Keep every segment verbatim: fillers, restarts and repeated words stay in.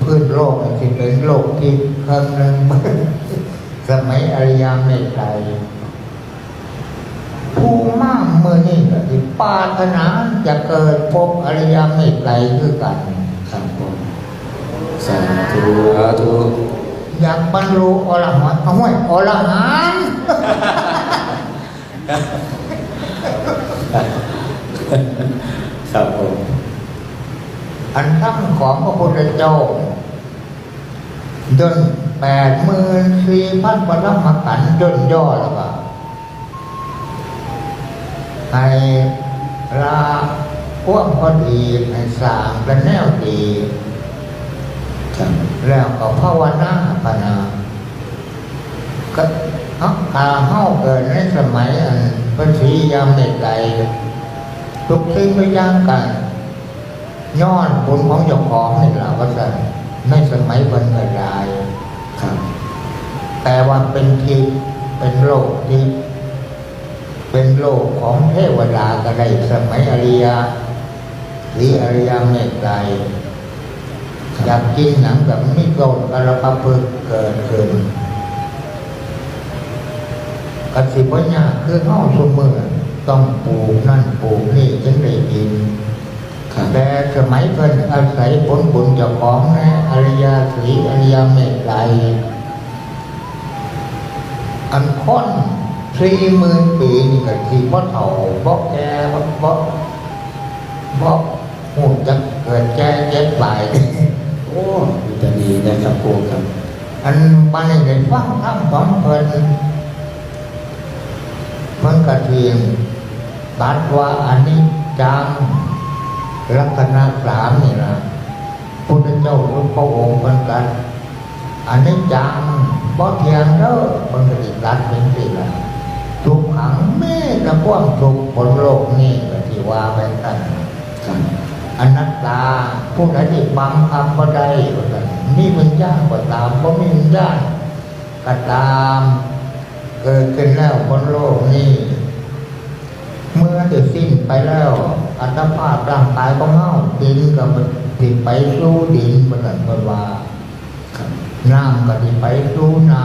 พื้นโลกนี่สิเป็นโลกที่ครั้งหนึ่ง สมัยอริยเมตไตร ผู้มาเมื่อนี้ก็สิปรารถนาจะเกิดพบอริยเมตไตรคือกัน ครับผมสาธุสาธุ อยากบรรลุอรหันต์เอาไว้อรหันต์ ครับผม อันธรรมของพระพุทธเจ้า ย่นแปดหมื่นสี่พันพระธรรมขันธ์ย่นย่อแล้วก็ ให้ละความพอดีให้สร้างเป็นแนวดี ครับ แล้วก็ภาวนาพะนะก็เฮาถ้าเฮาเกิดในสมัยอันพระศรีอริยเมตไตร ทุกสิ่งทุกอย่างกัน ย้อนบุญของเจ้าของนี่ล่ะว่าซั่น ในสมัยเพิ่นก็ได้ ครับ แต่ว่าเป็นทิพย์เป็นโลกทิพย์เป็นโลกของเทวดาก็ได้สมัยอริยะ หรืออริยเมตไตร อยากกินหยังก็มีต้นกาลปะพฤกษ์เกิดขึ้น ก็สิบ่ยากคือเฮาซุมื้อ ต้องปลูกนั่นปลูกนี่จึงได้กิน ครับ แต่สมัยเพิ่นอาศัยผลบุญเจ้าของแน่ อริยสี อริยเมตไตร อันคนสี่หมื่นปีนี่ก็สิบ่เฒ่า บ่แก่ บ่ บ่ บ่ฮู้จักเกิดแก่เจ็บตาย โอ้มีแต่ดีนะครับครูครับ อันบัดนี้ได้ฟังธรรมของเพิ่น เพิ่นก็สิตรัสว่าอนิจจัง ลักษณะสามนี่ล่ะ พุทธเจ้าทุกพระองค์เพิ่นตรัส อนิจจัง บ่เที่ยงเด้อ เพิ่นก็สิตรัสเป็นสิล่ะ ทุกขัง มีแต่ความทุกข์บนโลกนี้ ก็สิว่าไปซั่น ครับ อนัตตา ผู้ใดที่บังคับบ่ได้ ว่าซั่น มีวิญญาณก็ตาม บ่มีวิญญาณก็ตาม เกิดขึ้นแล้วบนโลกนี้ เมื่อจะสิ้นไปแล้ว อัตภาพร่างกายของเฮา ดินก็สิไปสู่ดิน ว่าซั่นเพิ่นว่า ครับ น้ำก็สิไปสู่น้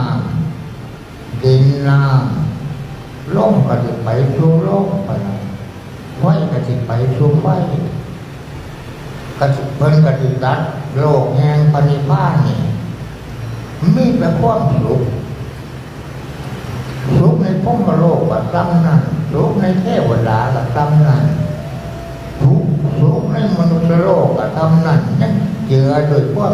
ำ ดินน้ำ ลมก็สิไปสู่ลม ว่าซั่น ไฟก็สิไปสู่ไฟ ก็สิ เพิ่นก็สิตรัสโลกแห่งพระนิพพานนี่ มีแต่ความสุข สุขในพรหมโลกก็ส่ำนั้น สุขในเทวดาก็ส่ำนั้น สุข สุขในมนุษยโลกก็ส่ำนั้น ยังเจือด้วยความ